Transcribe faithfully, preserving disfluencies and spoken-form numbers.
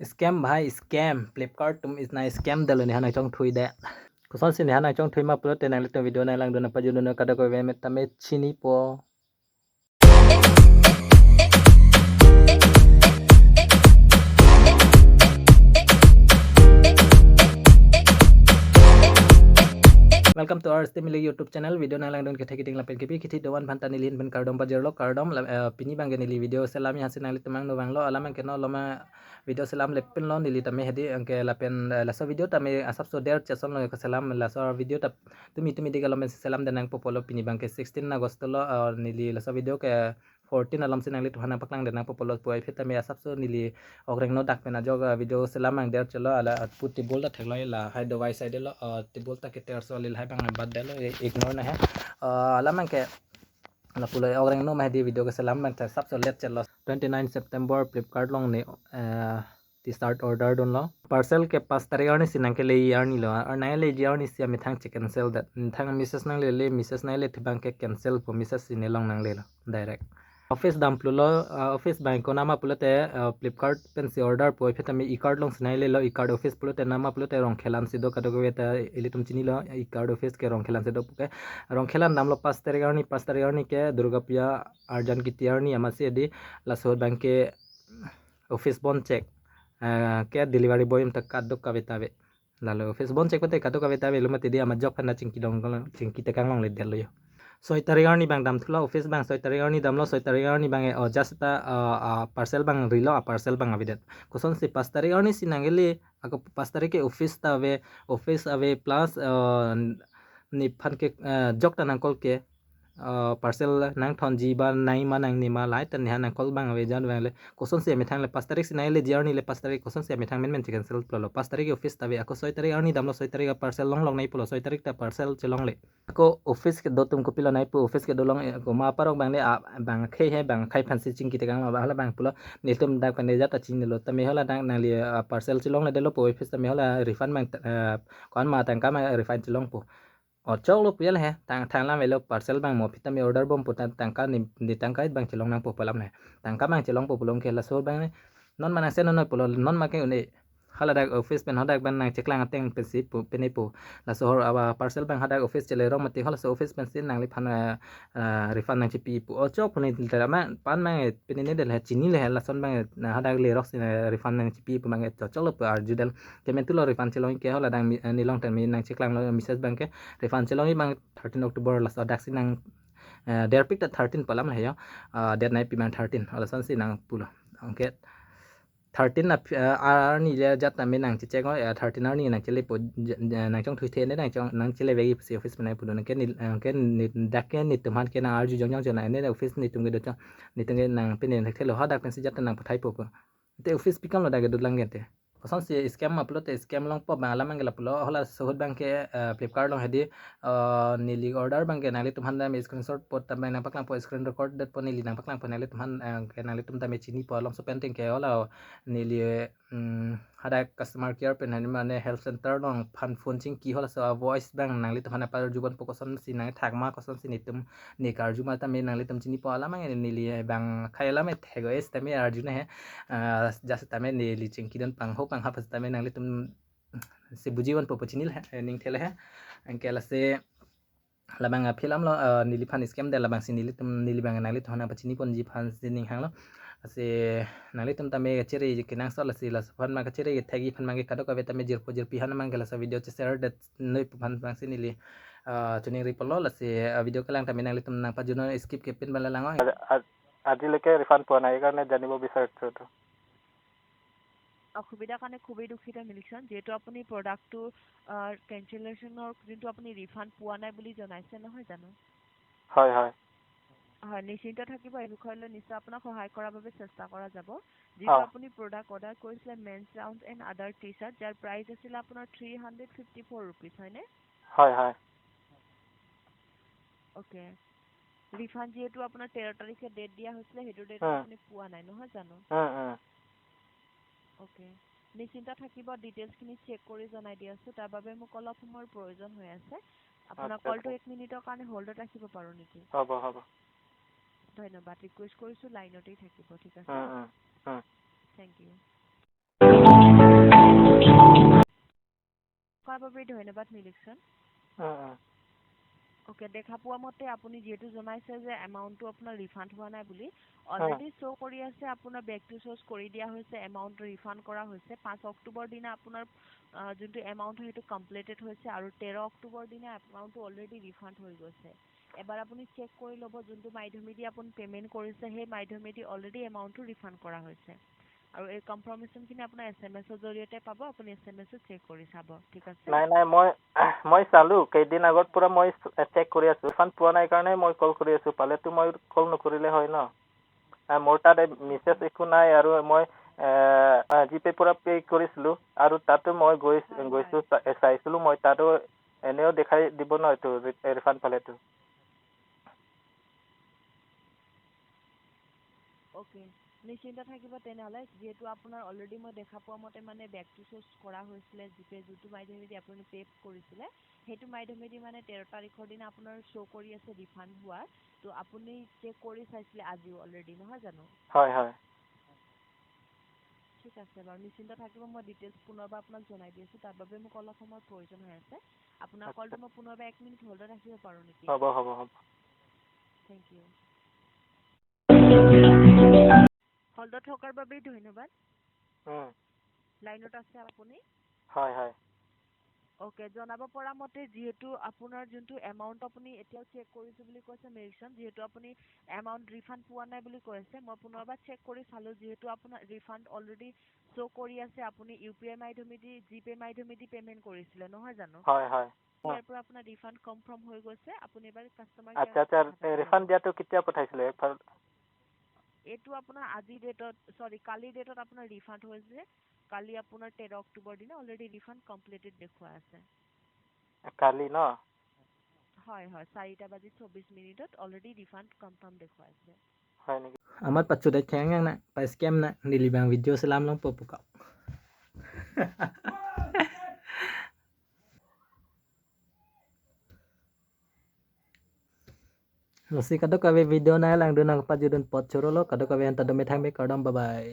Scam bhai, scam. Flipkart atum isna scam dalo, neha nangchongthui det. Kosonsi neha nangchongthui ma pulote nanglitum video nanglangdun nangpajudun kadokave tame chinipo. Welcome to our Stimili YouTube channel. Video nanglangdun kethek keding lapen kepi kithi doan phanta neli ahin pen kardom pajirlo, kardom la, eh, pini abangke neli video selam ya hasi nanglitum angno vanglo, alam abangke no loma video selam lepin lo neli tame hedi anke lapen, eh, laso video tame asapso der chesonlo ke selam, laso video ta tumi tumi dega lomen selam den nangpo pulo. Pini abangke sixteen August lo, eh, neli laso video ke fourteen alom si nanglitum aphan nangpaklang den nangpo pulo. Puvoiphit tame asapso neli ogreng no dak pen ajok, eh, video selam ang der chelo, ala, eh, pu table ta theklo, lahai dovai side lo, eh, table ta keter so lil hai abang bad detlo, eh, ignore na he. Eh, alam abangke lapulo, ogreng no ma hedi video ke selam abang ta asapso let chelo. Twenty nine September Flipkart along ne, eh, ti start order dunlo. Parcel ke pas tarik arni si nangkele arni lo, ar nangleji arni si amethang che cancel det. Methang message nanglele, message nangle thibang ke cancel po, message si nelong nanglelo direct. Office dam pulo, ah, office abang konama pulote, ah, Flipkart pensi order puvoiphit tame e-card along si nanglelo, e-card office pulote nama pulote Rongkhelan si do, kadokave ta ilitum chinilo, e-card office ke Rongkhelan si do puke. Rongkhelan damlo pas tarik arni, pas tarik arni ke Durga Puja arjan kiti arni amatsi hedi, laso abangke office bon chek, eh, ke delivery boy atum ta kadokave ta ave. Lalo office bon chek pute kadokave ta ave lo mati di ama jok phana chingki dong, chingki tekang longle detlo yo. Soi tarik arni abang damthulo office abang, soi tarik arni damlo, soi tarik arni abang, eh, oh, just ta, eh, ah, parcel abang rilo, ah, parcel abang avedet. Kosonsi pas tarik arni si nangkele, ako pas tarik ke office ta ave, office ave plus, eh, nephan ke, eh, jok ta nang call ke, eh, parcel nangthonji ba nangma nangnema lahai ta neha nang call abang ave jan vangle. Kosonsi amethang le pas tarik si nangleji arni le pas tarik kosonsi amethang menmen che cancel pulo. Pas tarik office ta ave, ako soi tarik arni damlo, soi tarik a parcel longlong nai pulo, soi tarik ta parcel chelongle. Ako office kedo atum kopilo nai pu, office kedo along, eh, komat parok abang le, ah, abang akhei he, abang akhei aphansi chingki tekang abang hala abang pulo, nelitum dak pen nejat ta chinilo tame hala dak nangli, ah, parcel chelongledetlo pu office tame hala refund abang, eh, ko-an ma tangka ma refund chelongpo. O choklo pu ya le he, tang thang lam avelo, parcel abang mo aphi tame order bompo, tang tangka ne, ne tangka abang chelong nangpo pu alam le. Tangka abang chelongpo pulo ke laso abang ne, non ma nangse non noi pulo, non ma ke un-e. Hala dak office pen hadak abang nangcheklang ateng pensi pu, pine pu. Laso hor awa parcel abang hadak office chele rong mati, halaso office pensi nangliphan, eh, eh, refund nangchipi pu. O chok pu ne tara ma pan abang, eh, pine ne del he, chinile he, lason abang, eh, na hadak lerok si, eh, refund nangchipi pu abang, eh, chok choklo pu arju del. Kemen tulo refund chelong ke, hala dak mi, eh, nelong tame nangcheklanglo message abangke refund chelongji abang thirteen October laso dak si nang, eh, derpik ta thirteen pu alam le yo. Ah, date nai pi abang thirteen, hala son si nang pulo. Anke thirteen na, eh, arni le jat tame nangchechek o, eh, thirteen arni nangchelepo, j-, j-, nangchongthui the ne nangchong, nangchele vegi pusi office pen nai pulo. Anke ne, anke ne dak ke netum aphan ke nang arju jongjong chena ne office netum kedo chong. Netum ke nang pine thekthelo, hadak pensi jat nang pathaipo pu. Te office pi kam lo dak kedo lang ke te. Kosonsi scam ma pulote scam longpo abang alam abang ke lapulo, halaso ahut abangke, eh, Flipkart along hedi, eh, neli order abangke nanglitum aphan tame screenshot po tame nangpaklangpo, screen record detpo neli nangpaklangpo nanglitum aphan, eh, ke nanglitum tame chinipo alongso pen tengke hala neli, mm, hadak customer care pen hani mane help center along aphan phone chingki halaso a voice abang nanglitum aphan parju bompo, kosonsi nangthak ma, kosonsi netum ne karju ma tame nanglitum chinipo alam abang neli abang akhei alam ethek o es tame arju na he. Ah, just tame neli chingki dun pangho panghap tame nanglitum si buji bompo pu chinile he, eh, ning thele he. Anke lasi labang aphi alam lo, ah, neliphan scam det, labangsi nelitum, neli abang nanglitum aphan nangpachini ponji aphansi ning hanglo. Lasi nanglitum tame chere kenangsot lasi laso aphan abang chere kethekji aphan abangke kadokave tame jirpo jirpi aphan abangke laso video che share det noi pu aphan abangsi neli, ah, choningri pulo. Lasi, ah, video kelang tame nanglitum nangpajudun, skip kepin abang le lang o. আজ-, আজ-, আজিলৈকে ৰিফাণ্ড পোৱা নাই, সেইকাৰণে জানিব বিচাৰিছোঁ এইটো। অসুবিধাৰ কাৰণে খুবেই দুখিত, মিলিকচন। যিহেতু আপুনি প্ৰডাক্টটো, আহ, কেঞ্চেলেশ্যনৰ যোনটো আপুনি ৰিফাণ্ড পোৱা নাই বুলি জনাইছে, নহয় জানো? হয়, হয়। হয়, নিশ্চিন্ত থাকিব, এই বিষয় লৈ নিশ্চয় আপোনাক সহায় কৰাৰ বাবে চেষ্টা কৰা যাব। যিটো অ। আপুনি প্ৰডাক্ট অৰ্ডাৰ কৰিছিলে, মেনছ gown and other T shirt, যাৰ প্ৰাইচ আছিলে আপোনাৰ three hundred fifty four rupees, হয়নে? হয়, হয়। অ'কে। ৰিফাণ্ড যিহেতু আপোনাৰ তেৰ তাৰিখে ডেট দিয়া হৈছিলে, সেইটো ডেটত উম। আপুনি পোৱা নাই, নহয় জানো? উম, উম। অ'কে। নিশ্চিন্ত থাকিব, ডিটেইলছখিনি চেক কৰি জনাই দি আছোঁ। তাৰ বাবে মোক অলপ সময়ৰ প্ৰয়োজন হৈ আছে। আপোনাৰ আচ্ছা, কলটো আচ্ছা। এক মিনিটৰ কাৰণে হ'ল্ডত ৰাখিব পাৰোঁ নেকি? হ'ব, হ'ব। ধন্যবাদ। ৰিকুৱেষ্ট কৰিছোঁ, লাইনতেই থাকিব, ঠিক আছে? উম, উম, উম। Thank you. খুবেই ধন্যবাদ নিৰীক্ষণ। উম, উম। অ'কে, দেখা পোৱা মতে আপুনি যিহেতু জনাইছে যে এমাউণ্টটো আপোনাৰ ৰিফাণ্ড হোৱা নাই বুলি, অলৰেডি শ্ব' কৰি আছে আপোনাৰ বেক টু চ'ৰ্চ কৰি দিয়া হৈছে, এমাউণ্ট ৰিফাণ্ড কৰা হৈছে। পাঁচ অক্টোবৰ দিনা আপোনাৰ আহ, যোনটো এমাউণ্ট হয় সেইটো কমপ্লিটেড হৈছে আৰু তেৰ অক্টোবৰ দিনা এমাউণ্টটো অলৰেডি ৰিফাণ্ড হৈ গৈছে। এবাৰ আপুনি চেক কৰি ল'ব, যোনটো মাধ্যমেদি আপুনি পে'মেণ্ট কৰিছে সেই মাধ্যমেদি অলৰেডি এমাউণ্টটো ৰিফাণ্ড কৰা হৈছে। আৰু এই কনফাৰ্মেশ্যনখিনি আপোনাৰ এছ এম এছৰ জৰিয়তে পাব, আপুনি এছ এম এছত চেক কৰি চাব, ঠিক আছে? নাই নাই, মই মই চালো, কেইদিন আগৰ পৰা মই চেক কৰি আছো। ৰিফাণ্ড পোৱা নাই কাৰণে মই কল কৰি আছো। পালেতো মই কল নকৰিলে হয় ন। আহ, মোৰ তাত মেছেজ একো নাই আৰু মই জি পে' পৰা পে' কৰিছিলো আৰু তাতো মই গৈ হয়, গৈছো, হয়। চা- চাইছিলো মই তাতো এনেও দেখাই দিব ন এইটো ৰি- ৰিফাণ্ড পালেতো। অ'কে, নিশ্চিন্ত থাকিব তেনেহ'লে। যিহেতু আপোনাৰ অলৰেডি মই দেখা পোৱা মতে মানে বেক টু চ'ৰ্চ কৰা হৈছিলে, জি পে' যোনটো মাধ্যমেদি আপুনি পে' কৰিছিলে, সেইটো মাধ্যমেদি মানে তেৰ তাৰিখৰ দিনা আপোনাৰ শ্ব' কৰি আছে ৰিফাণ্ড হোৱাৰ। তো আপুনি চেক কৰি চাইছিলে আজিও অলৰেডি, নহয় জানো? হয় হয়। ঠিক আছে বাৰু, নিশ্চিন্ত থাকিব। মই ডিটেইলছ পুনৰবাৰ আপোনাক জনাই দি আছোঁ। তাৰ বাবে মোক অলপ সময়ৰ প্ৰয়োজন হৈ আছে। আপোনাৰ আচ্ছা। কলটো মই পুনৰবাৰ এক মিনিট হ'ল্ডত ৰাখিব পাৰোঁ নেকি? হ'ব হ'ব হ'ব। Thank you. হ'ল্ডত থকাৰ বাবে ধন্যবাদ। উম, লাইনত আছে আপুনি? হয় হয়। অ'কে, জনাব পৰা মতে যিহেতু আপোনাৰ যোনটো এমাউণ্ট আপুনি এতিয়াও চেক কৰিছোঁ বুলি কৈছে নিৰীক্ষণ, যিহেতু আপুনি এমাউণ্ট ৰিফাণ্ড পোৱা নাই বুলি কৈ আছে, মই পুনৰবাৰ চেক কৰি চালোঁ, যিহেতু আপোনাৰ ৰিফাণ্ড অলৰেডি শ্ব' কৰি আছে, আপুনি ইউ পি আই মাধ্যমেদি, জি পে' মাধ্যমেদি পে'মেণ্ট কৰিছিলে, নহয় জানো? হয় হয়। ইয়াৰ পৰা আপোনাৰ ৰিফাণ্ড কনফাৰ্ম হৈ গৈছে। আপুনি এবাৰ কাষ্টমাৰ আচ্ছা আচ্ছা, ৰিফাণ্ড দিয়াটো কেতিয়া পঠাইছিলে? এফাল- এইটো আপোনাৰ আজি ডেটত, চৰি, কালি ডেটত আপোনাৰ ৰিফাণ্ড হৈছে। কালি আপোনাৰ তেৰ অক্টোবৰ দিনা অলৰেডি ৰিফাণ্ড কমপ্লিটেড দেখুৱাই আছে। কালি ন? হয় হয়, চাৰিটা বাজি চৌব্বিছ মিনিটত অলৰেডি ৰিফাণ্ড কনফাৰ্ম দেখুৱাই আছে। হয় নেকি? Amat pachudet keng yang na, pa scam na, neli bang video selam long po pukau. Lasi kadokave video na langdun nang pajudun apot chorolo, kadokave anta do methang me kardom, bye bye.